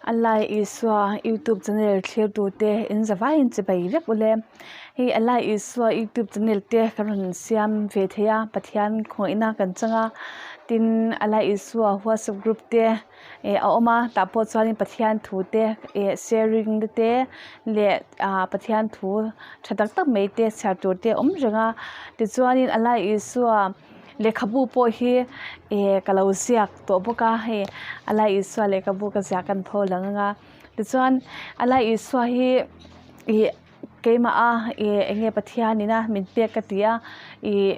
A lai Isua youtube channel thlir tute in zavaiin chibai vek ule. Hei a lai Isua youtube channel te kan rawn siam ve thei a Pathian khawngihna kan chang a tin a lai Isua whatsapp group te eh a awm a tah pawh chuanin Pathian thu te eh sharing na te leh ah Pathian thu tha tak tak mai te chhiar tur te a awm reng a tichuanin a lai Isua. Lehkhabu pawh hi eh ka lo ziak tawh bawk a hei a lai Isua lehkhabu ka ziah kan pho lang ang a tichuan a lai Isua hi ih keimah a ih eng nge Pathian in a min pek ka ti a ih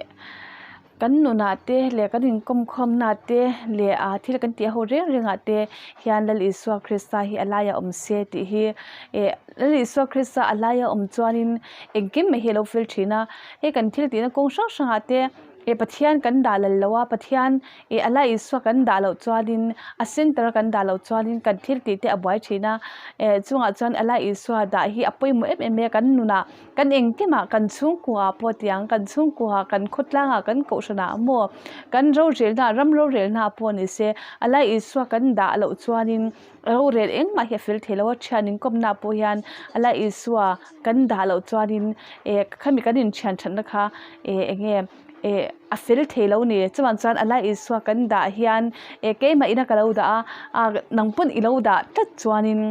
kan nunah te leh kan inkawm khawm na te leh ah thil kan tih ho reng reng ah te hian Lal Isua Krista hi a laiah awm se tih hi eh Lal Isua Krista a laia awm chuanin engkim mai hi a lo fel thin a hei kan thil tihna kawng hrang hrangah te eh Pathian kan dah lal lo a Pathian eh a lai Isua kan dah loh chuanin a center a kan dah loh chuanin kan thil tih te a buai thin a eh chungah chuan a lai Isua dah hi a pawimawh em em mai a kan nunah kan engkimah kan chhungkuaah pawh tiang kan chhungkuaah kan khawtlangah kan kohhranah maw kan rorelna ram rorelna pawh ni se a lai Isua kan dah loh chuanin rorel engmah hi a fel thei lo a thian inkawmna pawh hian a lai Isua kan dah loh chuanin eh khami kan inthian thatna kha eh eng nge eh a fel thei lo a ni chuvang chuan a lai Isua kan dah hian eh keimah ina ka lo dah a ah nang pawn i lo dah tlat chuanin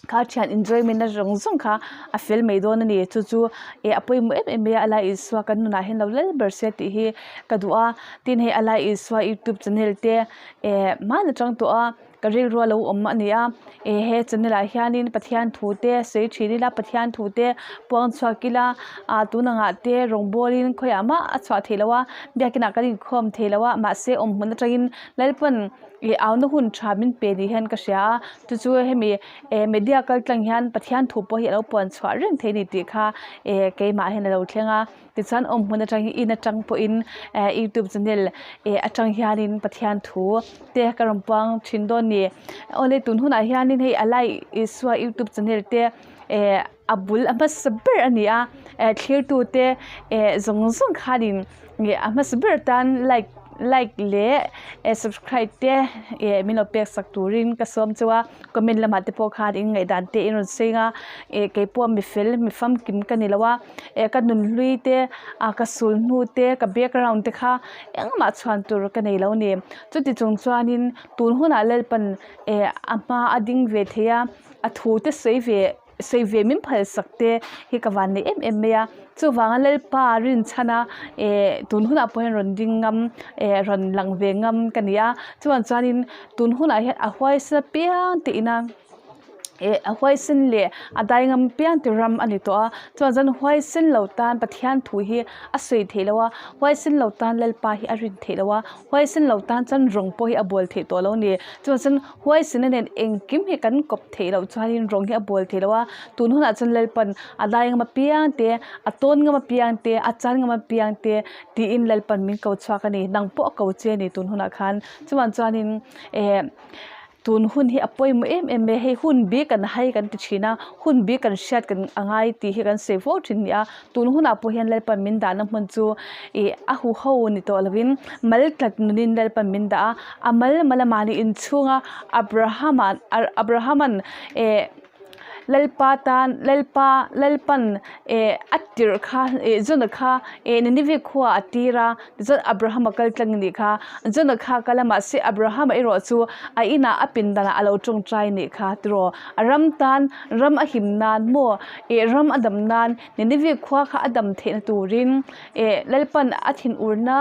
kha thian enjoyment na zawng zawng kha a fel mai dawn a ni chu chu eh a pawimawh em em mai a a lai Isua kan nunah hian lo lal ber se tih hi ka duh a tin hei a lai Isua youtube channel te eh hman atang tawh a. Ka rilru a lo awm a ni a, eh he channel ah hianin Pathian thu te sawi thin ila Pathian thu te puang chhuak ila ah tun angah te rawngbawl in khawiah mah a chhuah theih loh a biakin ah kan inkhawm thei lo a mahse awm hmun atangin Lalpawn ih auna hun tha min pe ni hian ka hria a chu chu hemi eh media kal tlang hian Pathian thu pawh hi a lo puan chhuah reng thei a ni tih kha eh keimah hian a lo thleng a. Tichuan awm hmun atang hi in atang pawhin eh youtube channel eh atang hianin Pathian thu te ka rawn puang thin dawn a ni. Awle tun hunah hianin hei a lai Isua youtube channel te eh a bul a hmasa ber a ni a eh thlir tute eh zawng zawng khanin ih a hmasa ber atan like like leh eh subscribe te eh min lo pek sak turin ka sawm cheu a comment lamah te pawh khan in ngaihdan te in rawn sawi ang a eh keipawh mi fel mi famkim ka ni lo a. eh ka nunhlui te ah ka sul hnu te ka background te kha engmah chhuan tur ka nei lo a ni chuti chung chuanin tun hunah Lalpan eh a hma a ding ve thei a a thu te sawi ve sawi ve min phal sak te hi ka van nei em em mai a chuvanga Lalpa rinchhan a eh tun hunah pawh hian rawn ding ngam eh rawn lang ve ngam ka ni a chuvang chuanin tun hunah hian a huaisa piang tih ina. eh a huaisen leh a dai ngam piang te ram a ni tawh a chuan chuan huaisen lo tan Pathian thu hi a sawi theih loh a huaisen lo tan Lalpa hi a rin theih loh a huaisen lo tan chuan rawng pawh hi a bawl theih tawh lo a ni chuan chuan huaisen nen engkim hi kan kawp theih loh chuanin rawng hi a bawl theih loh a tun hunah chuan Lalpan a dai ngam apiang te a tawn ngam apiang te a chan ngam apiang te tiin Lalpan min ko chhuak a ni nang pawh a ko che a ni tun hunah khan chuan chuanin eh. Tun hun hi a pawimawh em em mai a, hei hun bi kan hai kan ti thin a, hun bi kan hriat kan a ngai tih hi kan sawi fo thin a ni a, tun hunah pawh hian Lalpan min dahna hmun chu ih a huho ni tawh lovin mal tlat nunin Lalpan min dah a, a mal mal a mahni inchhunga Abrahama Abrahama'n eh. Lalpa tan Lalpa Lalpan eh a tirh kha eh Jona kha eh Nineveh khua a tir a tichuan Abraham a kal tlang a nih kha Jona kha a kal a mahse Abraham erawh chu a inah a pindanah a lo tawngtai a nih kha tiraw a ram tan ram a him nan maw eh ram a dam nan Nineveh khua kha a dam theihna turin eh Lalpan a thinurna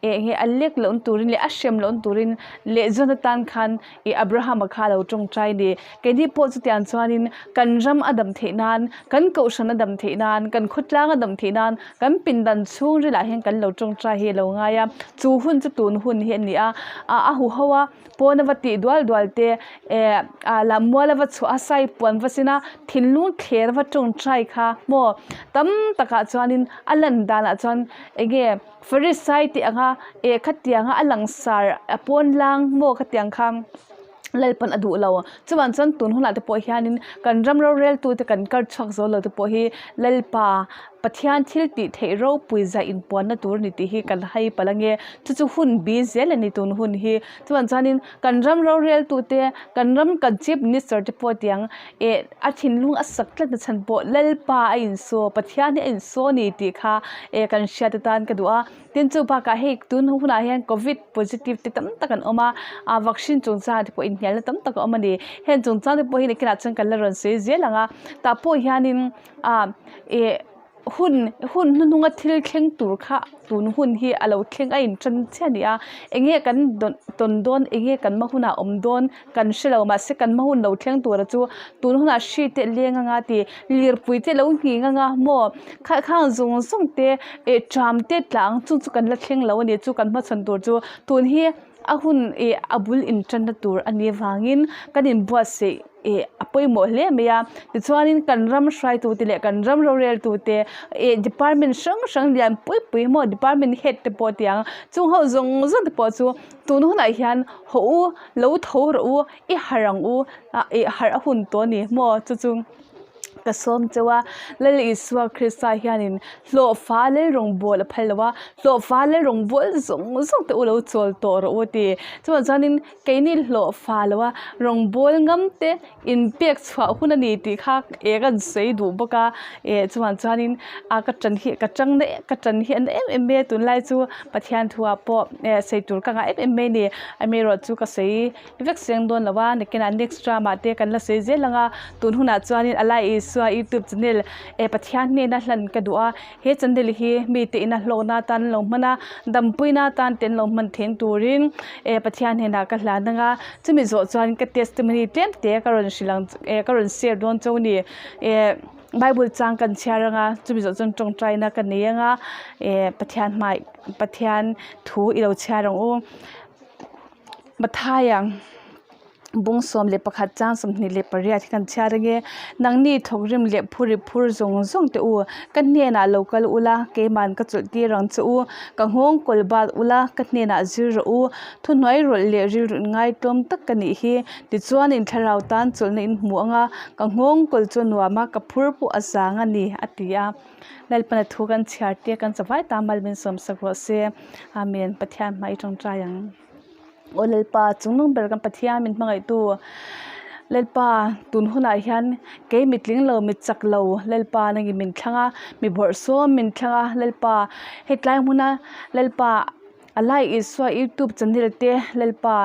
eh nge a lek lohna turin leh a hrem lohna turin leh Jona tan khan ih Abraham-a kha a lo tawngtai a ni. Keini pawh chutiang chuanin kan ram a dam theih nan, kan kohhran a dam theih nan, kan khawtlang a dam theih nan, kan pindan chhungrilah hian kan lo tawngtai hi a lo ngai a. Chu hun chu tun hun hi a ni a, a huho a, pawn a va tih dual dual te, eh ah lammual a va chhuah a, sai puan va sin a, thinlung thler a va tawngtai kha maw tam takah chuanin a lan danah chuan eng nge Pharisai tih anga eh khatianga a langsar a pawn lang maw khatiang kha Lalpan a duh lo. Chuvang chuan tun hunah te pawh hianin kan ram roreltu te kan kar chhuak zo lo te pawh hi Lalpa. Pathian thil tih theih ropui zah inpuanna tur a ni tih hi kan hai palh ange. Chu chu hun bi zel a ni tun hun hi. Chuan chuanin kan ram roreltute, kan ram kan Chief Minister te pawh tiang eh a thinlung a sak tlat na chhan pawh Lalpa a insaw, Pathian hi a insaw a ni tih kha eh kan hriat atan ka duh a. Tin chu bakah hei tun hunah hian covid positive te tam tak an awm a, ah vaccine chungchangah te pawh inhnialna tam tak a awm a ni. Heng chungchang te pawh hi nakinah chuan kan la rawn sawi zel ang a, tah pawh hianin ah ih hun hun hnuhnunga thil thleng tur kha tun hun hi a lo thleng a intan chiah a ni a, eng nge kan dawn tawn dawn eng nge kan hma hunah awm dawn kan hre lo mahse kan hma hun lo thleng tura chu tun hunah hri te leng anga ti lirpui te lo nghing anga maw kha khang zawng zawng te eh tram te tla ang chung chu kan la thleng lo a ni chu kan hmachhawn tur chu tun hi a hun ih a bul intanna tur a nih avangin kan inbuatsaih ih a pawimawh hle mai a tichuanin kan ram hruaitu te leh kan ram roreltu te ih department hrang hrang lian pui pui maw department head te pawh tiang chung ho zawng zawng te pawh chu tun hunah hian hawh u lo tho rawh u i harh ang u ah ih harh a hun tawh a ni maw chu chu ka sawm cheu a Lal Isua Krista hianin hlawhfa lel rawngbawl a phal lo a hlawhfa lel rawngbawl zawng zawng te u lo chawl tawh rawh u a ti chuvang chuanin keini hlawhfa lo a rawngbawl ngam te inpek chhuah hun a ni tih kha eh ka sawi duh bawk a eh chuvang chuanin a ka ṭan hi ka ṭang na ka ṭan hi a na em em mai a tunlai chu Pathian thuah pawh eh sawi tur ka ngah em em mai a ni amaherawh chu ka sawi vek seng dawn lo a nakinah next term ah te kan la sawi zel ang a tun hunah chuanin Alai Isua youtube channel eh Pathian hnena hlan ka duh a he channel hi mite ina hlawkna atan an lo hman a dampuina atan te an lo hman theih turin eh Pathian hnenah ka hlan ang a chumi zawh chuan ka testimony tlem te ka rawn hrilh ang eh ka rawn share dawn chauh a ni eh bible chang kan chhiar ang a chumi zawh chuan tawngtaina ka nei ang a eh Pathian hmai Pathian thu i lo chhiar ang u. Mathaia bung 11 chang 28 hi kan chhiar ange nangni thawkrim leh phuri phur zawng zawng te u ka hnenah lo kal ula keiman ka chawlh tir ang che u ka nghawng kawl bat ula ka hnenah zir rawh u thuhnuai rawlh leh rilru inngai tlawm tak ka nih hi tichuan in thlarau tan chawlhna in hmu anga ka nghawng kawl chu a nuam a ka phur pawh a zang a ni a ti a Lalpana thu kan chhiar te kan chavai ta mal min sawmsak rawh se Amen Pathian hmai tawngtai ang. Aw Lalpa chung nung ber kan Pathian min hmangaihtu Lalpa tun hunah hian kei mi tling lo mi chak lo Lalpa nangin min thlang a mi bawrhsawm min thlang a Lalpa hetlai hmuna Lalpa a lai Isua youtube channel te Lalpa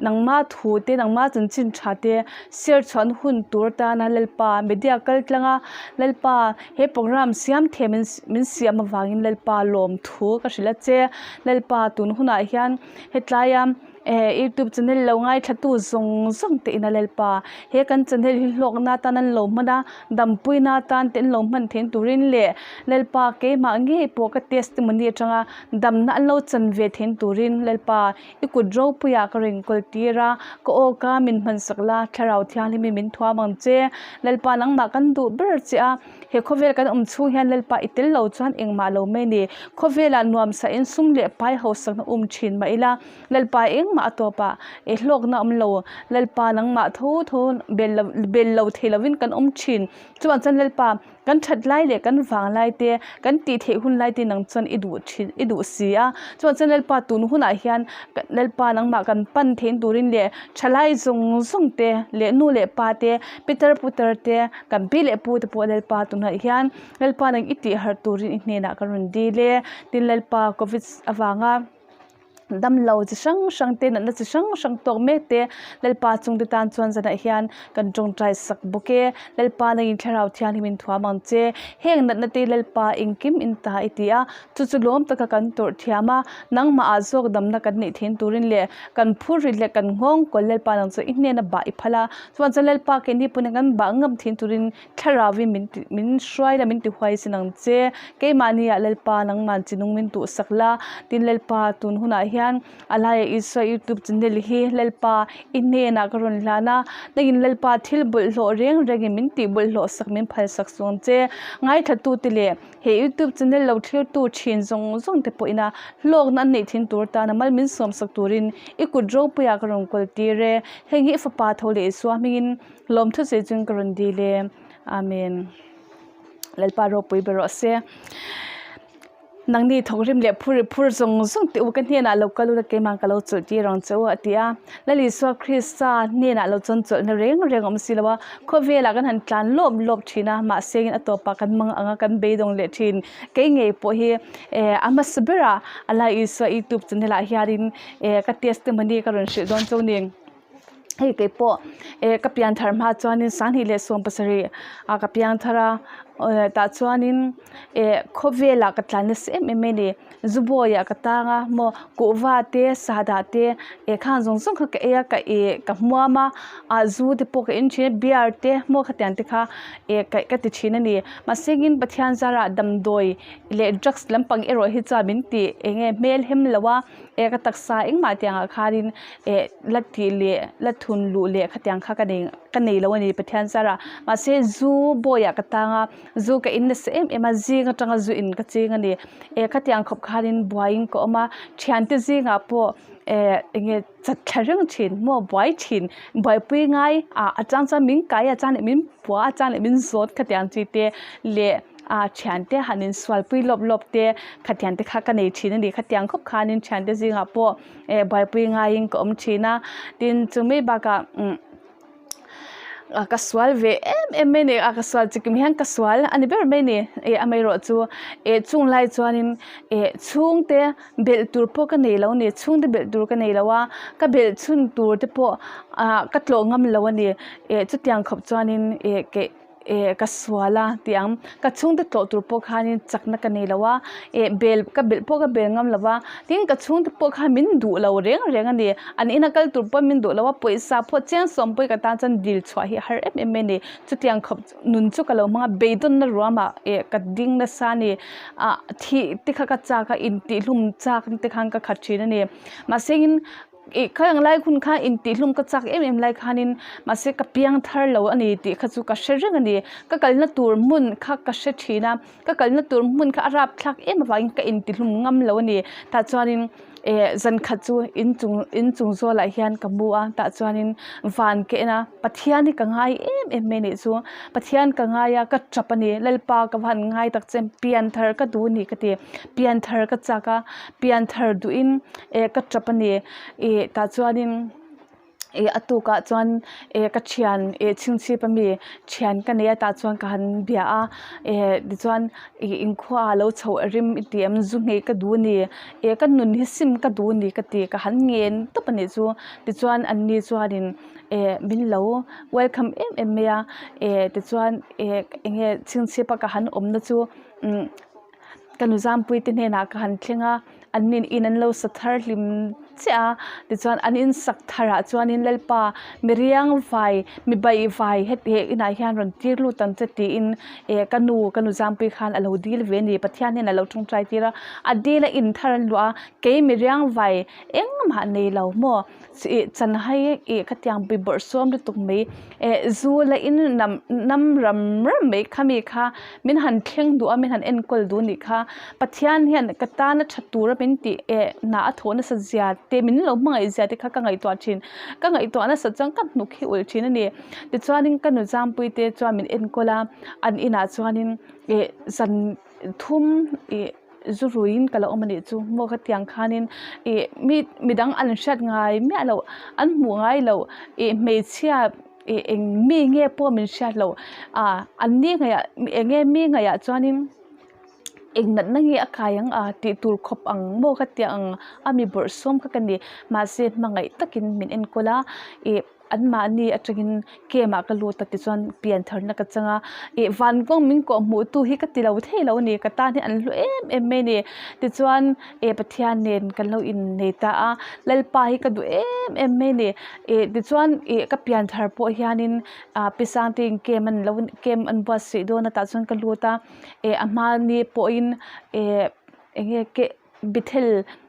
nangma thu te nangma chanchin tha te share chhuahna hun tur atana Lalpa media kal tlang a Lalpa he program siam thei min min siam avangin Lalpa lawmthu ka hrilh a che Lalpa tun hunah hian. Hetlaia eh youtube channel lo ngaithla tu zawng zawng te in a Lalpa he kan channel hi hlawkna atan an lo hman a dampuina atan te an lo hman theih turin leh Lalpa keimah ngei pawh ka testimony atanga damna an lo chan ve theih turin Lalpa i kut ropuiah ka rawn kawl tir a ka aw ka min hmansak la thlarau thianghlim in min thuam ang che Lalpa nangmah kan duh ber che a. He khawvel kan awm chhung hian Lalpa i tel lo chuan engmah lo mai ni. Khawvelah nuamsa in sum leh pai hausakna um thin mah ila, Lalpa engmah a tawp a, i hlawkna awm lo. Lalpa nangmah tho tho bel lo bel lo thei lovin kan awm thin. Chuvang chuan Lalpa kan that lai leh kan vang lai te, kan tih theih hun lai te nang chuan i duh thin i duh si a. Chuvang chuan Lalpa tun hunah hian Lalpa nangmah kan pan theih turin leh thalai zawng zawng te leh nu leh pa te, pitar putar te, Kan pi leh pu te pawh Lalpa tunah hian Lalpa nang i tih harh turin i hnenah ka rawn dil e. Tin Lalpa covid avanga damlo chi hrang hrang te natna chi hrang hrang tawk mek te Lalpa chungte tan chuan zanah hian kan tawngtai sak bawk e. Lalpa nangin thlarau thianghlim in thuam ang che. Heng natna te Lalpa engkim in ta i ti a, chu chu lawm taka kan tawrh thiam a, nangmah ah zawk damna kan neih theih turin leh kan phur rit leh kan nghawng kawl Lalpa nang chu i hnena bah i phal a. Chuan chuan Lalpa keini pawhin kan bah ngam thin turin thlarauin min ti min hruai la min ti huai sin ang che. Keimahni ah Lalpa nangman chinung min tuhsak la. Tin Lalpa tun hunah hian a laiah Isua youtube channel hi Lalpa i hnenah ka rawn hlan a. Nangin Lalpa thil bawlhhlawh reng rengin min tih bawlhhlawh sak min phalsak suh ang che. Ngaithlatute leh He youtube channel lo thlirtu thin zawng zawng te pawh ina hlawkna an neih thin tur tana mal min sawmsak turin i kut ropuiah ka rawn kawl tir e. Heng hi i fapa tho leh Isua hmingin lawmthu sawi chuan ka rawn dil e. Amen. Lalpa ropui ber rawh se. Nangni thawkrim leh phur ri phur zawng zawng teh u ka hnenah lo kal ula keimah ka lo chawlh tir ang che u a ti a. Lal Isua Krista hnenah lo chuan chawlhna reng reng a awm si lo a, khawvelah kan han tlan lawp lawp thin a, mahse in a tawpah kan mang ang a kan beidawng leh thin. Kei ngei pawh hi eh a hmasa berah a Lal Isua youtube channel ah hianin eh ka testimony ka rawn hrilh dawn chu a ni. Hei kei pawh eh ka pian thar hma chuanin sanghnih leh 70 ah ka piang thar a eh tah chuanin eh khawvelah ka tlan nasa em em mai a ni zu bawi ah ka tang a maw kuhva te sahdah te eh khang zawng zawng kha ka ei a ka ih ka hmuam a ah zu te pawh ka in thin a beer te maw khatiang te kha eh kaih ka ti thin a ni mahse in Pathian zarah damdawi leh drugs lampang erawh hi chuan min tih eng nge hmel hem lo a. eh ka taksa engmah tiang ah khanin eh la tih leh la thun luh leh khatiang kha ka nei ka nei lo a ni Pathian zarah mahse zu bawi ah ka tang a zu ka in nasa em em a zing atanga zu in ka ching a ni eh khatiang khawp khanin buaiin ka awm a thiante zingah pawh eh eng nge chat thla reng thin maw buai thin buaipui ngai ah a chang chuan min kai a chang leh min pua a chang leh min zawt khatiang chi te leh. ah thiante han insualpui lawp lawp te khatiang te kha ka nei thin a ni khatiang khawp khanin thiante zingah pawh eh buaipui ngaiin ka awm thin a tin chumi bakah umm ah ka sual ve em em mai a ni a ka sual chikim hian ka sual a ni ber mai a ni eh amaherawhchu eh chung lai chuanin eh chhungte belh tur pawh ka nei lo a ni chhungte belh tur ka nei lo a ka belh chhun tur te pawh ah ka tlawh ngam lo a ni eh chutiang khawp chuanin eh keh. eh ka sual a tih ang ka chhungte tlawh tur pawh khanin chakna ka nei lo a eh bel ka belh pawh ka bel ngam lo va tin ka chhungte pawh khan min duh lo reng reng a ni an ina kal tur pawh min duh lo a pawisa pawh chiang sawm pawh ka tan chuan dil chhuah hi a har em em mai a ni chutiang khawp nun chu ka lo hmang a beidawnna ruamah eh ka ding nasa a ni ah thih te kha ka chak a intihhlum chak te khan ka khat thin a ni mahse in. Ih kha ang lai hun kha intihhlum ka chak em em lai khanin mahse ka piang thar lo a ni tih kha chu ka hre reng a ni. Ka kalna tur hmun kha ka hre thin a, ka kalna tur hmun kha a rapthlak em avangin ka intihlum ngam lo a ni. Tah chuanin eh zan khat chu inchung inchung zawlah hian ka mu a, tah chuanin van ka en a, Pathian hi ka ngai em em mai a nih chu. Pathian ka ngai a, ka tap a ni. Lalpa ka va han ngai tak che em, pian thar ka duh a ni ka ti. Pian thar ka chak a, pian thar duhin eh ka tap a ni ih tah chuanin ih a tukah chuan eh ka thian ih chhingchhip ami thian ka nei a tah chuan ka han bia a eh tichuan ih inkhua ah lo chhoh a rim i ti em zu nghei ka duh a ni eh ka nun hi sim ka duh a ni ka ti ka han ngen tawp a nih chu tichuan an ni chuanin eh min lo welcome em em mai a eh tichuan eh eng nge chhingchhip a ka han awmna chu umm ka nuzampui te hnenah ka han thleng a. An nin in an lo sa thar hlim chiah a tichuan an in sak thar ah chuanin Lalpa mi riang vai mi baih vai heti he inah hian rawn tir lut ang che tiin eh ka nu ka nu Zampuii khan a lo dil ve a ni Pathian hian a lo tawngtai tir a a dil a in thar an luah a kei mi riang vai engmah nei lo maw ih chanhai ih khatiang bi bawrhsawm lutuk mai eh zu la in nam nam ram ram mai khami kha min han thleng duh a min han enkawl duh anih kha Pathian hian ka tana tha tura min tih eh hna a thawh nasa zia te min lo hmangaih zia te kha ka ngaihtuah thin ka ngaihtuah nasa chuan ka hnuk hi ulh thin a ni tichuanin ka nu Zampuii te chuan min enkawl a an inah chuanin eh zan thum ih zu ruiin ka lo awm anih chu maw khatiang khanin ih mi midang an hriat ngai miah loh an hmuh ngai loh ih hmeichhia ih eng mi nge pawh min hriat loh ah an ni ngaihah eng nge mi ngaihah chuanin eng natna nge a kai ang a tih tur khawp ang maw khatiang ang a mi bawrhsawm kha ka ni mahse hmangaih takin min enkawl a ih Anmahni atangin camp ah ka lut a tichuan pian tharna ka chang a, ih van kawng min kawh hmuh tu hi ka ti lo thei lo a ni ka tan hi an hlu em em mai a ni tichuan eh Pathian nen kan lo innei ta a Lalpa hi ka duh em em mai a ni ih tichuan ih ka pian thar pawh hianin ah pi Sangtein camp an lo camp an buatsaih dawn a tah chuan ka lut a eh a hmani pawhin eh eng nge ke-- Bethel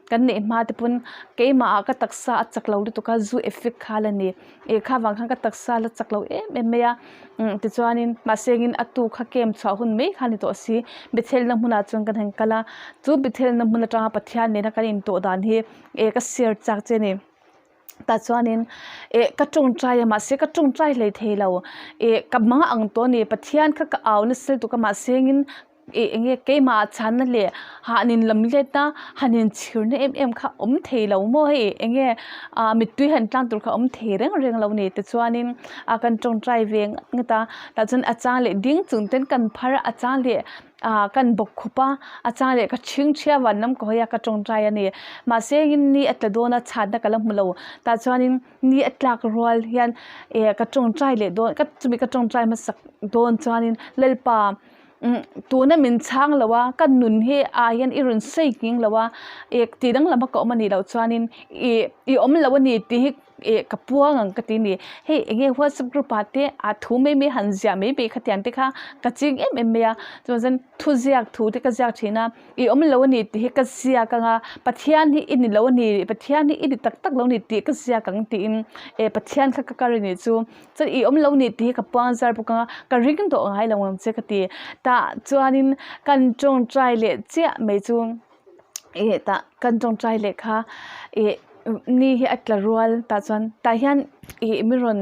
kan neih hma te pawn keimah ah ka taksa a chak lo lutuk a zu effect kha la ni ih kha vang khan ka taksa la chak lo em em mai a umm tichuanin mahse engin a tu kha camp chhuah hun mai kha a ni tawh si Bethel na hmunah chuan kan han kal a chu Bethel na hmun atanga Pathian nena kan intawh dan hi eh ka share chak che a ni. Tah chuanin eh ka tawngtai a mahse ka tawngtai hlei thei lo eh ka hmang ang tawh a ni Pathian kha ka au nasa lutuk a mahse engin ih eng nge keimah ah chhanna leh han in lam let a han in chhir na em em kha awm thei lo maw hei eng nge ah mittui han tlang tur kha awm thei reng reng lo a ni tichuanin a kan tawngtai ve ngat ngat a tah chuan a chang leh ding chung ten kan phar a a chang leh ah kan bawk khup a a chang leh ka chhingchhia van lam ka hawi a ka tawngtai a ni mahse engin ni a tla dawn a chhanna ka la hmu lo tah chuanin ni a tlak rual hian eh ka tawngtai leh dawn ka chumi ka tawngtai hmasak dawn chuanin Lalpa umm tuna min chhang lo a ka nun hi ah hian i rawn sawi nghing lo a eh tih danglam a ka awm a nih loh chuanin ih i awm lo a ni tih hi ih ka puang ang ka ti a ni hei eng nge whatsapp group ah te ah thu mai mai han ziah mai mai khatiang te kha ka ching em em mai a chuvang chuan thuziak thu te ka ziak thin a i awm lo a ni tih hi ka ziak ang a Pathian hi i ni lo a ni Pathian hi i ni tak tak lo a ni tih ka ziak ang tiin eh Pathian kha ka kar a nih chu chuan i awm lo a ni tih hi ka puang zar bawk ang a ka ring tawh ngai lo ang che ka ti tah chuanin kan tawngtai leh chiah mai chu. Ih tah kan tawngtai leh kha ih ni hi a tla rual tah chuan tah hian ih mi rawn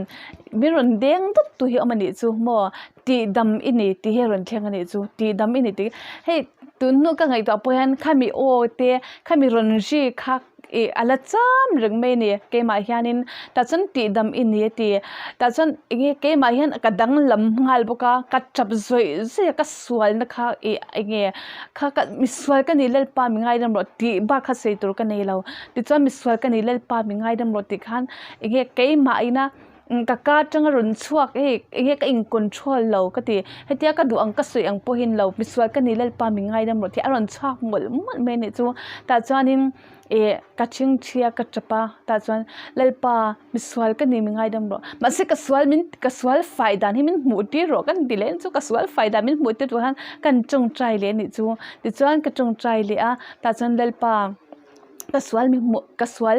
mi rawn deng dawt tu hi a awm a nih chu maw tih dam i ni tih hi a rawn thleng a nih chu tih dam i ni tih hei tun hnu ka ngaihtuah pawh hian khami aw te khami rawn ri kha ih a la cham reng mai a ni keimah hianin tah chuan tih dam i ni a ti tah chuan eng nge keimah hian ka danglam nghal bawk a ka tap zawih zawih a ka sualna kha ih eng nge kha ka misual ka ni Lalpa mi ngaidam rawh tih bak kha sawi tur ka nei lo tichuan misual ka ni Lalpa mi ngaidam rawh tih khan eng nge keimah ina ka ka atanga rawn chhuak hei eng nge ka in control lo ka ti hetia ka duh ang ka sawi ang pawhin lo misual ka ni Lalpa mi ngaidam rawh tih a rawn chhuak mawlh mawlh mai a nih chu tah chuanin ih ka chhingchhia ka tap a tah chuan Lalpa misual ka ni mi ngaidam rawh mahse ka sual min ka sual fai dan hi min hmuh tir rawh kan ti leh chu ka sual fai dan min hmuh tir tur khan kan tawngtai leh a nih chu tichuan ka tawngtai leh a tah chuan Lalpa ka sual min hmuh ka sual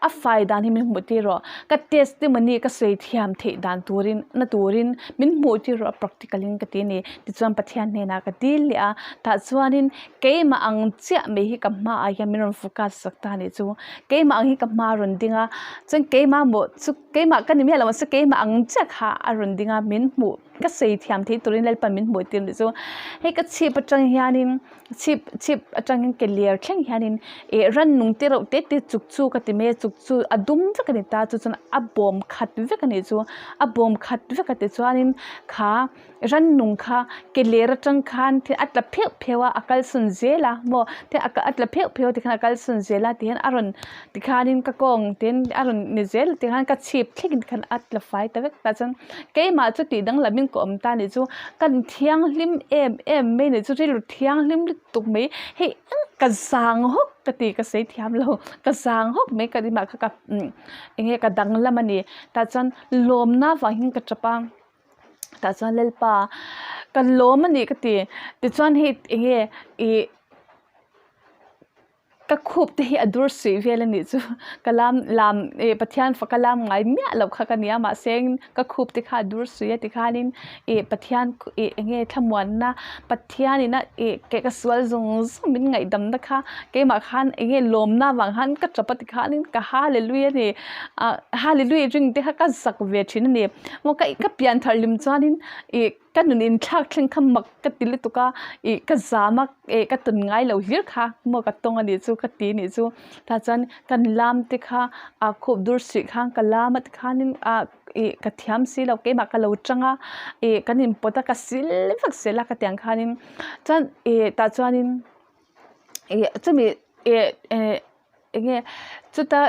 a fai dan hi min hmuh tir rawh ka testimony ka sawi thiam theih dan turin na turin min hmuh tir rawh a practical in ka ti a ni tichuan Pathian hnenah ka dil leh a tah chuanin keimah ang chiah mai hi ka hmaah hian min rawn focus sak ta a nih chu keimah ang hi ka hma a rawn ding a chuan keimah maw chu keimah ka ni miah lo mahse keimah ang chiah kha a rawn ding a min hmuh ka sawi thiam theih turin Lalpan min hmuh tir a nih chu hei ka chhip atang hianin chhip chhip atangin ke ler thleng hianin ih rannung te reuh te te chuk chu ka ti mai a chuk chu a dum vek a ni ta chu chuan a bawm khat vek a nih chu a bawm khat vek a tichuanin kha rannung kha ke ler atang khan thil a tla pheuh pheuh a a kal sawn zel a maw te a tla pheuh pheuh a tikhan a kal sawn zel a tihian a rawn tikhanin ka kawng ten a rawn ni zel tikhan ka chhip thlengin tikhan a tla fai ta vek tah chuan keimah chu tih danglamin ka awm ta a nih chu kan thianghlim em em mai a nih chu rilru thianghlim lutuk mai hei ka zang hawk ka ti ka sawi thiam lo ka zang hawk mai ka rimah kha ka eng nge ka danglam a ni tah chuan lawmna vang hian ka tap a tah chuan Lalpa ka lawm a ni ka ti tichuan hei eng nge ih Ka khup te hi a dur suih vel a nih chu ka lam lam ih Pathian faka lam ngai miah loh kha ka nia mahse ka khup te kha a dur suih a tikhanin ih Pathian ih eng nge thlamuanna Pathianin a ih keh ka sual zawng zawng min ngaihdamna kha keimah khan eng nge lawmna avang khan ka tap a tikhanin ka hallelujah a ni ah hallelujah ring te kha ka zak ve thin a ni maw ka ka pian thar hlim chuanin ih Ka nun inthlak thleng kha mak ka ti lutuk a, ih ka zam a, eh ka tawn ngai lo hlir kha maw ka tawng a nih chu ka ti a nih chu. Tah chuan kan lam te kha ah khup dur suih khan ka lam a tikhanin ah ih ka thiam si lo keimah ka lo tang a, ih kan inpawt a ka sil vek zel a ka tiang khanin chuan ih tah chuanin ih chumi ih eh. Eng nge chuta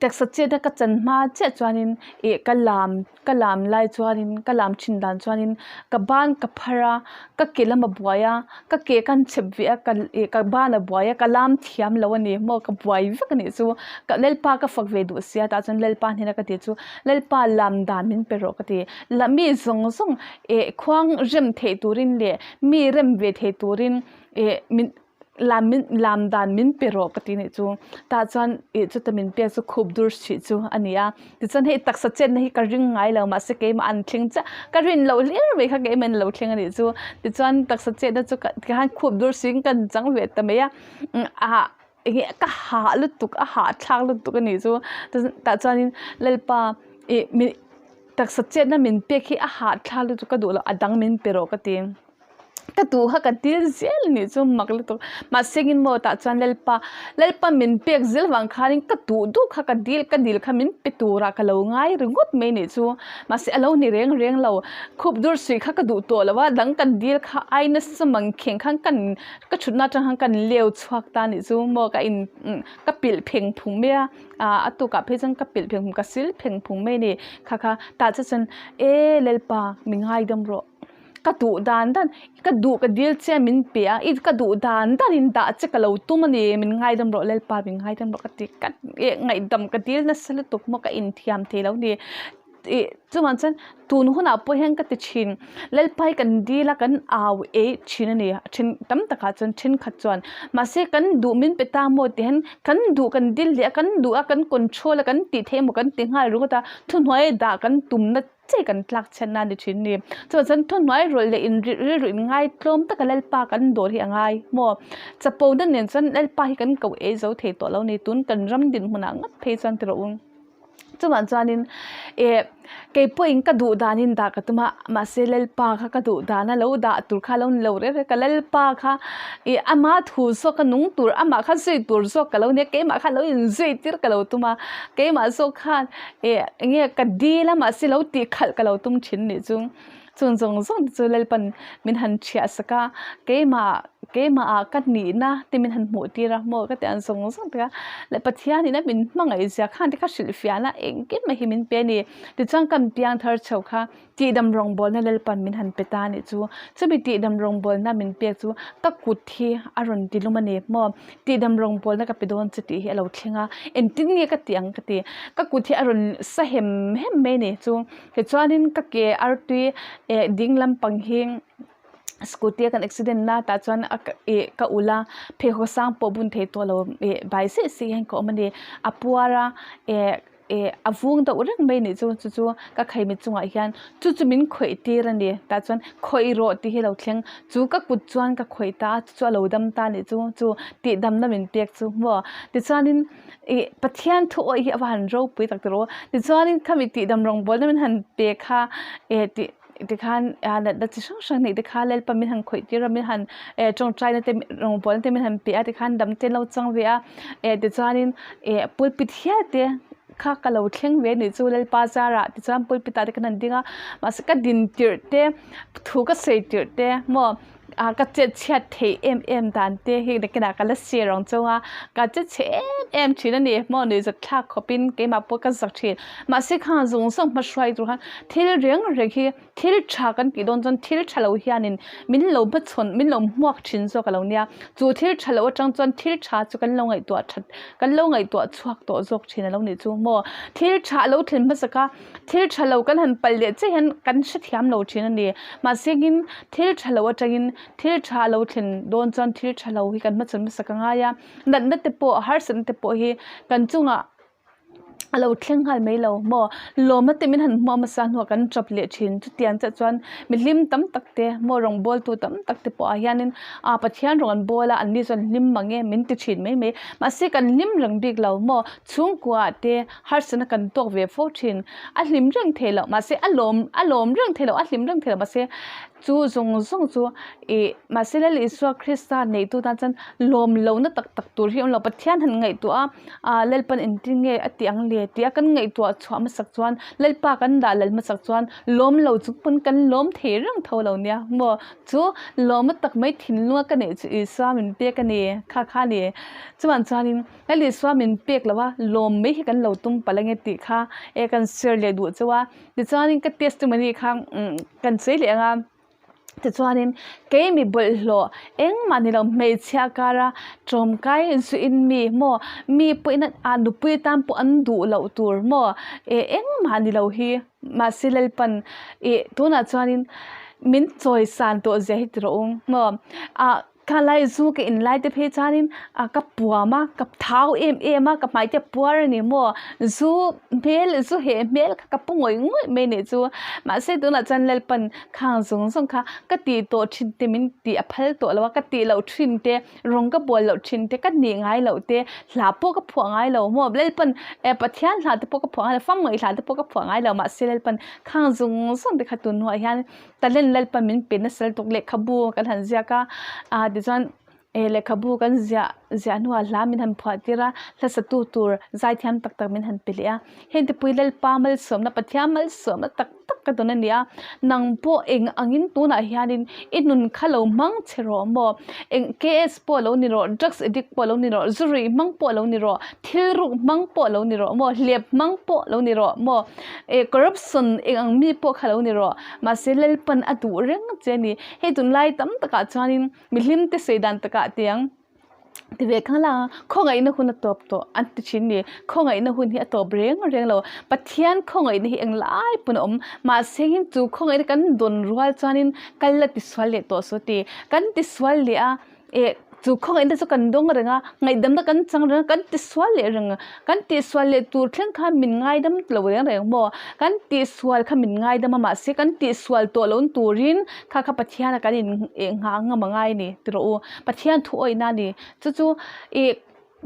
taksa chet a ka chan hma chiah chuanin ih ka lam ka lam lai chuanin ka lam thin dan chuanin ka ban ka phar a ka ke lam a buai a ka ke khan chep ve a ka ih ka ban a buai a ka lam thiam lo a ni maw ka buai vek a nih chu ka Lalpa ka fak ve duh sia tah chuan Lalpa hnena ka tih chu Lalpa lam dan min pe rawh ka ti la mi zawng zawng ih khuang rem theih turin leh mi rem ve thei turin ih min. Lam min lam dan min pe rawh ka ti nih chu tah chuan ih chuta min pek chu khup dur hrih chu a ni a tichuan hei taksa chetna hi ka ring ngai lo mahse keimah an thleng chiah ka rin loh hlir mai kha keimah in lo thleng a nih chu tichuan taksa chetna chu ka tikhan khup dur hriin kan chang ve ta mai a ah. Enge ka hah lutuk a hahthlak lutuk a nih chu tah chuanin Lalpa ih mi taksa chetna min pek hi a hahthlak lutuk ka duh loh a dang min pe rawh ka ti ka duh kha ka dil zel a nih chu mak lutuk mahse engin maw tah chuan Lalpa Lalpa min pek zel vang khanin ka duh duh kha ka dil ka dil kha min pe turah ka lo ngai ringawt mai a nih chu mahse a lo ni reng reng lo khup dur suih kha ka duh tawh lo a dang kan dil kha ai nasa mangkheng khan kan Ka thutna atang khan kan leu chhuak ta anih chu maw ka in ka pilh pheng phung mai a ah a tukah phei chuan ka pilh pheng phung ka sil pheng phung mai a ni kha kha tah chu chuan e Lalpa mi ngaidam rawh ka duh dan dan ka duh ka dil che a min pe a i ka duh dan dan in dah che ka lo tum a ni min ngaidam rawh Lalpa min ngaidam rawh ka ti ka ngaihdam ka dil nasa lutuk maw ka inthiam thei lo a ni. Ih chuvang chuan tun hunah pawh hian ka ti thin Lalpai kan dil a kan au eih thin a ni a then tam takah chuan thenkhat chuan mahse kan duh min pe ta maw tih hian kan duh kan dil leh a kan duh a kan control a kan tih theih emaw kan ti nghal ringawt a thuhnuai dah kan tumna che kan tlak chhiat na a ni thin a ni chuvang chuan thuhnuai rawlh leh in rilru in ngaitlawm taka Lalpa kan dawr hi a ngai maw chapo na nen chuan Lalpa hi kan ko ei zo thei tawh lo a ni tun kan ram dinhmunah ngawt phei chuan ti rawh u. Chuvang chuanin eh kei pawhin ka duh danin dah ka tum a mahse Lalpa kha ka duh dana lo dah tur kha lo ni lo reng reng ka Lalpa kha ih ama thu zawk a nung tur amah kha zui tur zawk ka lo nia keimah kha lo inzui tir ka lo tum a keimah zawk khan eh eng nge ka dil a mahse lo tih khalh ka lo tum thin nih chu. Chung zawng zawng te chu Lalpan min han chhiah sak a, keimah keimahah ka nihna te min han hmuh tir a maw ka tih ang zawng zawng te kha leh Pathianin a min hmangaih zia khan te kha hrilhfiahna engkim mai hi min pe a ni. Tichuan kan piang thar chho kha tihdam rawngbawlna Lalpan min han pe ta a nih chu. Chumi tihdam rawngbawlna min pek chu ka kut hi a rawn ti lum a ni maw. Tihdam rawngbawlna ka pe dawn che tih hi a lo thleng a, engtin nge ka tih ang ka ti. Ka kut hi a rawn sa hem hem mai a ni chu. Tichuanin ka ke artui eh ding lampang hi scooty a kan accident na tah chuan a ih ka ulh a pheikhawk sang pawh bun thei tawh lo ih bai zet zet hian ka awm a ni a puar a eh eh a vung deuh reng mai a nih chu chu chu ka khaimi chungah hian chu chu min khawih tir a ni tah chuan khawih rawh tih hi a lo thleng chu ka kut chuan ka khawih ta a chu chu a lo dam ta a nih chu chu tihdamna min pek chu maw tichuanin. Ih Pathian thu awih hi a va han ropui tak tawh tichuanin khami tihdam rawngbawlna min han pe kha eh tih tikhan ah natna chi hrang hrang neih te kha Lalpa min han khawih tir a min han eh tawngtaina te rawngbawlna te min han pe a tikhan dam te an lo chang ve a eh tichuanin eh pulpit hial te kha ka lo thleng ve anih chu Lalpa zarah tichuan pulpit ah te kan han ding a mahse ka din tirh te thu ka sawi tirh te maw. ah ka chet chhiat theih em em dan te hi nakinah ka la share ang chauh a ka che chhe em em thin a ni maw nuihzat thlak khawpin keimah pawh ka zak thin mahse khang zawng zawng hma hruai tur khan thil reng reng hi thil tha kan tih dawn chuan thil tha lo hianin min lo hmachhawn min lo hmuak thin zawk a lo nia chu thil tha lo atang chuan thil tha chu kan lo ngaihtuah that kan lo ngaihtuah chhuak tawh zawk thin a lo nih chu maw thil tha a lo thlen hmasak a. Thil tha lo kan han palh leh chiah hian kan hrethiam lo thin a ni. Mahse engin thil tha lo atangin thil tha a lo thlen dawn chuan thil tha lo hi kan hmachhawn hmasak a ngai a. Natna te pawh harsatna te pawh hi kan chungah a lo thleng nghal mai lo maw. Lawmna te min han hmuah hmasa hnuah kan tap leh thin. Chutiang chiah chuan mihlim tam tak te maw rawngbawltu tam tak te pawh ah hianin ah Pathian rawn bawl a an ni chuan hlim mang e min ti thin mai mai. Mahse kan hlim reng bik lo maw chhungkua te harsatna kan tawk ve fo thin a hlim reng thei loh mahse a lawm a lawm reng thei loh a hlim reng thei loh mahse chu zawng zawng chu ih mahse Lal Isua Krista neihtu tan chuan lawm lohna tak tak tur hi a awm lo Pathian han ngaihtuah a ah Lalpan engtin nge a tih ang le tih a kan ngaihtuah chhuah hmasak chuan Lalpa kan dah lal hmasak chuan lawm lo chung pawn kan lawm thei reng tho lo nia maw chu lawma tak mai thinlunga ka neih chu Isua min pek a ni kha kha a ni chuan chuanin. Lal Isua min pek lo a, lawm mai hi kan lo tum palh ange tih kha e kan share leh duh chauh a. Tichuanin ka testimony kha umm kan sawi leh ang a, tichuanin kei mi bawlhhlawh engmah ni lo hmeichhia kara tawmkai zuin mi maw mi pawhin a nupui tan pawh an duh loh tur maw e engmah ni lo hi mahse Lalpan ih tunah chuanin min chawisan tawh zia hi ti rawh u maw ah. Kha lai zu ka in lai te phei chuanin a ka puam a ka thau em em a ka hmai te a puar a ni maw zu hmel zu heh hmel kha ka pu ngawih ngawih mai anih chu mahse tunah chuan Lalpan khang zawng zawng kha ka tih tawh thin te min tih a phal tawh lo a ka tih loh thin te rawng ka bual loh thin te ka nih ngai loh te hla pawh ka phuah ngai lo maw Lalpan eh Pathian hla te pawh ka phuah ngai lo famngaih hla te pawh ka phuah ngai lo mahse Lalpan khang zawng zawng te kha tun hnuah hian talent Lalpan min pe nasa lutuk lehkhabu kan han ziak a ah tichuan eh lehkhabu kan ziah ziah hnuah hla min han phuah tir a hla satu tur zaithiam tak tak min han pe leh a heng te pawh hi Lalpa malsawmna Pathian malsawmna tak tak ka dawn a ni a nang pawh eng angin tunah hianin i nun kha lo hmang che rawh maw eng K S pawh lo ni rawh drugs addict pawh lo ni rawh zu ruih hmang pawh lo ni rawh thil ruk hmang pawh lo ni rawh maw hlep hmang pawh lo ni rawh maw eh corruption eng ang mi pawh kha lo ni rawh mahse Lalpan a duh reng che a ni hei tunlai tam takah chuanin mihlim te sawi dan takah tiang ti ve kha la khawngaihna hun a tawp tawh an ti thin a ni khawngaihna hun hi a tawp reng reng lo Pathian khawngaihna hi englai pawn a awm mahse in chu khawngaihna kan dawn rual chuanin kal la tisual leh tawh saw ti kan tisual leh a eh chu khawngaihna chu kan dawng reng a ngaihdamna kan chang reng a kan tisual leh reng a kan tihsual leh tur thleng khan min ngaidam lo reng reng maw kan tihsual kha min ngaidam a mahse kan tihsual tawh lo turin kha kha Pathian a kan in eh nghah ngam a ngai a ni ti rawh u Pathian thu awihna a ni chu chu ih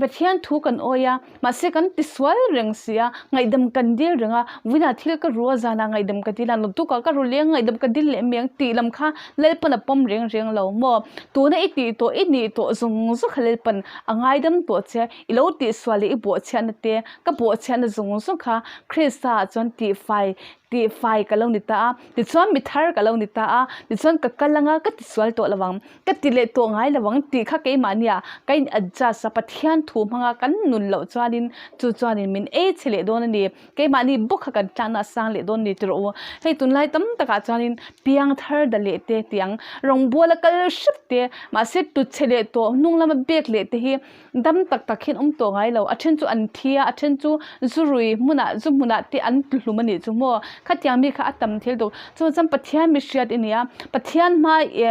Pathian thu kan awi a mahse kan tisual reng si a ngaihdam kan dil reng a vawiinah thil ka ru a zanah ngaihdam ka dil a naktukah ka ru leng ngaihdam ka dil leh mai ang tih lam kha Lalpan a pawm reng reng lo maw tuna i tih tawh i nih tawh zawng zawng kha Lalpan a ngaidam tawh che I lo tihsual leh i bawhchhiatna te, ka bawhchhiatna zawng zawng kha Krista ah chuan tihfai, tihfai ka lo ni ta a, tichuan mi thar ka lo ni ta a, tichuan ka kal anga ka tisual tawh lo ang, ka ti leh tawh ngai lo ang tih kha keimahnia ka in adjust a, Pathian thu hmanga kan nun loh chuanin chu chuanin min ei chhe leh dawn a ni. Keimahni bawk kha kan tlakna a sang leh dawn ni ti rawh u. Hei tunlai tam takah chuanin piang thar da leh te tiang rawngbuala kal hrep te mahse tut chhe leh tawh hnung lama bek leh te hi dam tak tak hian awm tawh ngai lo. A then chu an thi a, a then chu zu rui hmunah zu hmunah te an tlu hlum a nih chu maw. Khatiang mi kha a tam thil tuk. Chuvang chuan Pathian mi hriat i nia, Pathian hma i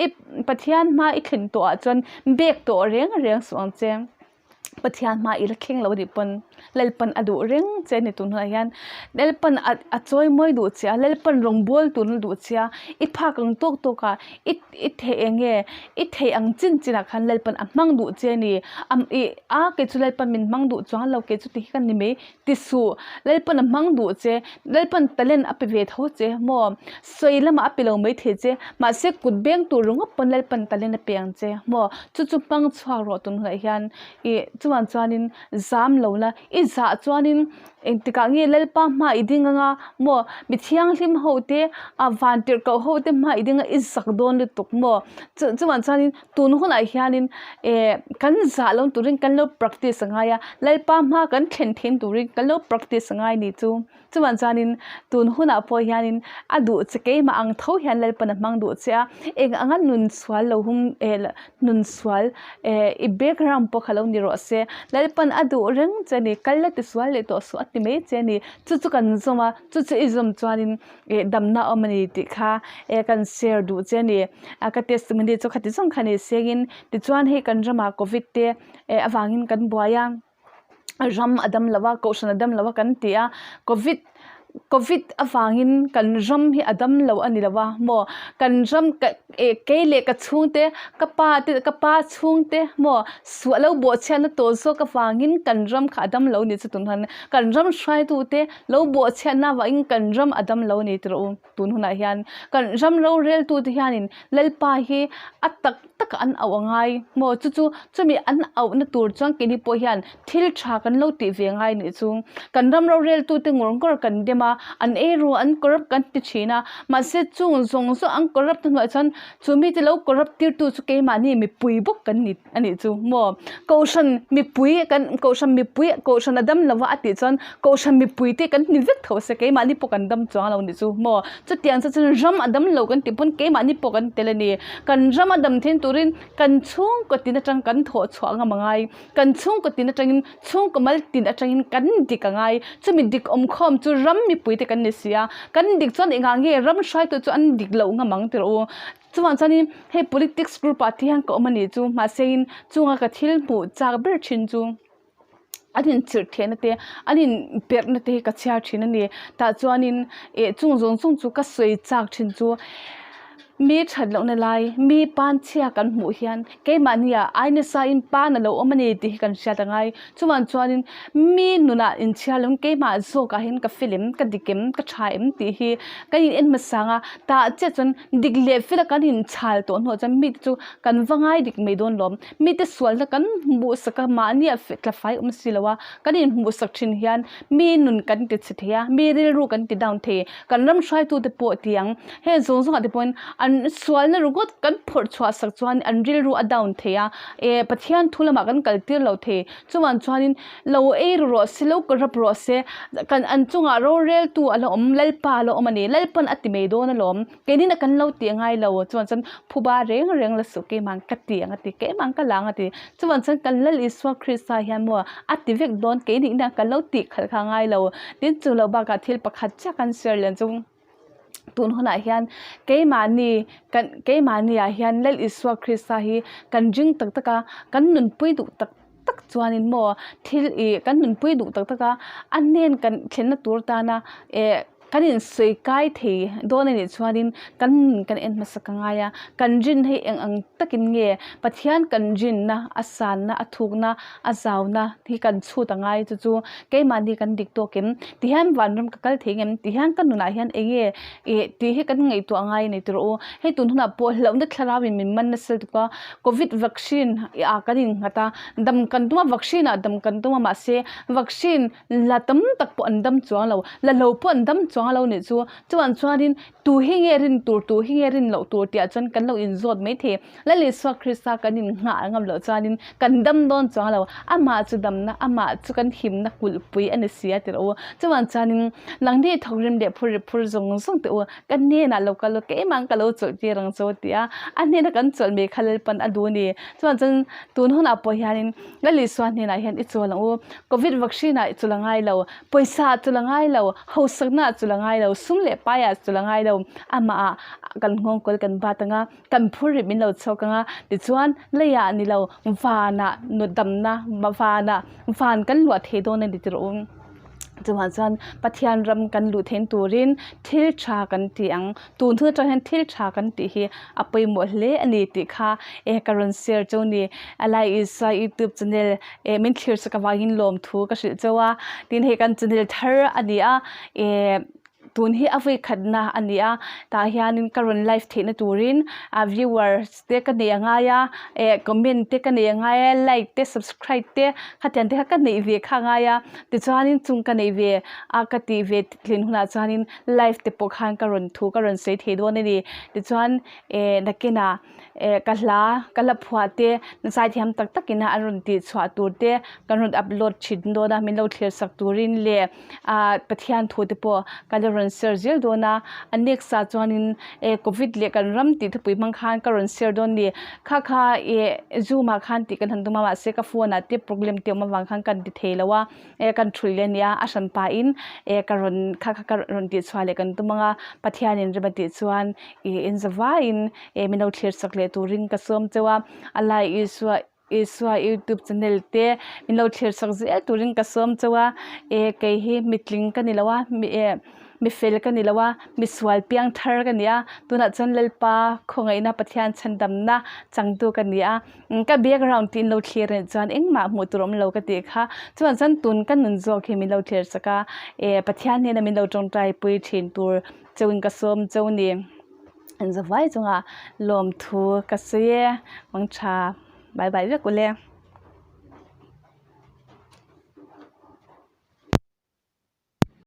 i Pathian hma i thlen tawhah chuan bek tawh reng reng suh ang che. Pathian hma i la thleng lo anih pawn Lalpan a duh reng che a ni tun hunah hian Lalpan a a chawi mawi duh che a Lalpan rawngbawl tur a duh che a i phak ang tawk tawk a i i theih eng nge i theih ang chin chin ah khan Lalpan a hmang duh che a ni a ih a kei chu Lalpan min hmang duh chuang lo kei chu ti hi ka ni mai ti suh Lalpan a hmang duh che Lalpan talent a pe ve tho che maw Sawi lamah a pe lo mai thei che, mahse kut beng tur ringawt pawn Lalpan talent a pe ang che maw? Chu chu hmang chhuak rawh tun hunah hian ih chuan chuanin zam lo la, i zah chuanin engtikah nge Lalpa hma i ding anga maw mi thianghlim ho te ah van tirhkoh ho te hma i ding a i zak dawn lutuk maw? Chu chuan chuanin tun hunah hianin eh kan zah lo turin kan lo practice a ngai a, Lalpa hma kan thlen theih turin kan lo practice a ngai ni chu. Chuan chuanin tun hunah pawh hianin a duh che keimah ang tho hian Lalpan a hmang duh che a, eng anga nun sual lo hum eh nun sual eh i background pawh kha lo ni rawh se, Lalpan a duh reng che a ni, kal la tisual leh tawh suh a ti mai che a ni, chu chu kan zawm a, chu chu i zawm chuanin eh damna a awm a ni tih kha eh kan share duh che a ni. A ka testimony chu khati zawng kha ni sengin tichuan hei kan ramah covid te eh avangin kan buai a. ram a dam lo a kohhran a dam lo a kan ti a covid covid avangin kan ram hi a dam lo a ni lo a maw kan ram ka eh kei leh ka chhungte ka pa te ka pa chhungte maw suah lo bawhchhiatna tawh zawk avangin kan ram kha a dam lo a ni chu tun hian kan ram hruaitute lo bawhchhiatna avangin kan ram a dam lo a ni tih rawh u tun hunah hian kan ram roreltute hianin Lalpa hi a tak tak a an auh a ngai maw chu chu chumi an auhna tur chuan keini pawh hian thil tha kan lo tih ve ngai anih chu kan ram rorel tute ngawr ngawr kan dem a an ei ru an corrupt kan ti thin a mahse chung zawng zawng an corrupt na hnuaiah chuan chu mite lo corrupt tir tu chu keimahni mipui bawk kan ni anih chu maw kohhran mipui kan kohhran mipui kohhran a dam lova a tih chuan kohhran mipui te kan ni vek tho se keimahni pawh kan dam chuang lo anih chu maw chutiang chu chuan ram a dam lo kan tih pawn keimahni pawh kan tel a ni kan ram a dam then turin kan chhungkaw tin atang kan thawh chhuah ngam a ngai kan chhungkaw tin atangin chhungkaw mal tin atangin kan dik a ngai chumi dik awm khawm chu ram. mipui te kan ni si a, kan dik chuan engah nge ram hruaitu chu an dik loh ngam ang tirh u. Chuvang chuanin hei politics group ah te hian ka awm a nih chu mahse in chunga ka thil hmuh chak ber thin chu an inchirh theihna te an inperhna te hi ka chhiar thin a ni. Tah chuanin eh chung zawng zawng chu ka sawi chak thin chu mi that lohna lai mi pan chhia kan hmuh hian keimahni ah ai nasa in pan a lo awm a ni tih hi kan hriat a ngai. Chuvang chuanin mi nunah inchhiar lovin keimah zawkah hian ka fel em ka dik em ka tha em tih hi kan in en hmasa ang a tah chiah chuan dik leh fel a kan inchhal tawh hnuah chuan mite chu kan va ngai dik mai dawn lawm. Mite sualna kan hmuhsak a mahni a tla fai awm si lo a kan inhmuhsak thin hian mi nun kan ti chhe thei a mi rilru kan ti down thei kan ram hruaitute pawh ti ang heng zawng zawngah te pawhin an sualna ringawt kan phawrh chhuah sak chuan an rilru a down thei a eh Pathian thu lamah kan kal tir lo thei chuvang chuanin lo ei ru rawh se lo rap rawh se kan an chungah roreltu a la awm Lalpa a la awm a ni Lalpan a ti mai dawn alawm. Keinin a kan lo tih ngai lo chuan chuan phuba reng reng la suh keimah ka ti ang a ti keimah ka la ang a ti chuan chuan kan Lal Isua Krista hian maw a ti vek dawn keini ina kan lo tih khalh kha ngai lo tin chu lo bakah thil pakhat chiah kan share lian chu tun hunah hian keimahni kan keimahni ah hian Lal Isua Krista hi kan ring tak tak a kan nunpui duh tak tak chuanin maw thil ih kan nunpui duh tak tak a a hnen kan thlenna tur tana eh Kan insawi kai thei dawn a nih chuanin kan nun kan en hmasa ka ngai a, kan rin hi eng ang takin nge Pathian kan rinna a sanna a thukna a zauna hi kan chhut a ngai chu chu keimahni kan dik tawk em tihian vanram ka kal thei ngem tihian ka nunah hian eng nge ih tih hi kan ngaihtuah ngai a ni tawh rawh u. Hei tun hunah pawh hlauhna thlarau in min man nasa lutuk a, covid vaccine ah kan innghat a, dam kan tum a vaccine ah dam kan tum a mahse vaccine La tam tak pawh an dam chuang lo, la lo pawh an dam chuang lo nih chu. Chuan chuanin tu hi nge rin tur, tu hi nge rin loh tur tih ah chuan kan lo inzawt mai thei. Lal Isua Krista kan innghah ngam loh chuanin kan dam dawn chuang lo. Amah chu damna, amah chu kan himna kulhpui a ni si a ti rawh u. Chuan chuanin nangni thawk rim leh phur ri phur zawng zawng teh u, ka hnenah lo kal u, keimah ka lo chawlh tir ang chu ti a, a hnena kan chawlh mai kha Lalpan a duh a ni. Chuan chuan tun hunah pawh hianin Lal Isua hnenah hian i chawl ang u. Covid vaccine ah chul a ngai lo, pawisa ah chul a ngai lo, hausakna ah chul a ngai lo, sum leh pai ah chul a ngai lo, amah ah kan nghawngkawl kan bat ang a, kan phur rih min lo chhuak ang a, tichuan leiah ni lo vanah nu damna vanah van kan luah thei dawn a ni tirh u. Chuvang chuan Pathian ram kan luh theih turin thil tha kan ti ang, tun hun atang hian thil tha kan tih hi a pawimawh hle a ni tih kha eh ka rawn share chu a ni. A lai Isua youtube channel eh min thlir sak avangin lawmthu ka hrilh chauh a, tin hei kan channel thar a ni a eh tun hi a vawi khatna a ni a, tah hianin ka rawn live theihna turin a viewers te ka nei a ngai a eh comment te ka nei a ngai a like te subscribe te khatiang te kha ka neih ve kha a ngai a tichuanin chung ka neih ve a ka tih ve tlin hunah chuanin live te pawh khan ka rawn thu ka rawn sawi thei dawn a ni tichuan eh nakinah eh ka hla ka hla phuah te zaithiam tak tak ina an rawn tih chhuah tur te kan rawn upload thin dawn a min lo thlir sak turin leh ah Pathian thu te pawh kan la rawn share zel dawn a a next ah chuanin eh covid leh kan ram tih thupui hmang khan ka rawn share dawn a ni kha kha eh zoom ah khan tih kan han tum a mahse ka phone ah te problem te awm avang khan kan ti thei lo a eh kan thulh leh a nia a hran pahin eh ka rawn kha kha ka rawn tih chhuah leh kan tum ang a Pathianin rem a tih chuan ih in zavaiin eh min lo thlir sak leh turin ka sawm chauh a a lai Isua Isua youtube channel te min lo thlir chak zel turin ka sawm chauh a eh kei hi mitling ka ni lo a mi eh mi fel ka ni lo a misual piang thar ka ni a tunah chuan Lalpa khawngaihna Pathian chhandamna changtu ka ni a ka background tih in lo thlir anih chuan engmah hmuh tur awm lo ka tih kha chuan chuan tun ka nun zawk hi min lo thlir chak a eh Pathian hnena min lo tawngtai pui thin tur chauhin ka sawm chauh a ni. An zavai chungah lawmthu ka sawi e, mangtha bye bye vek ule.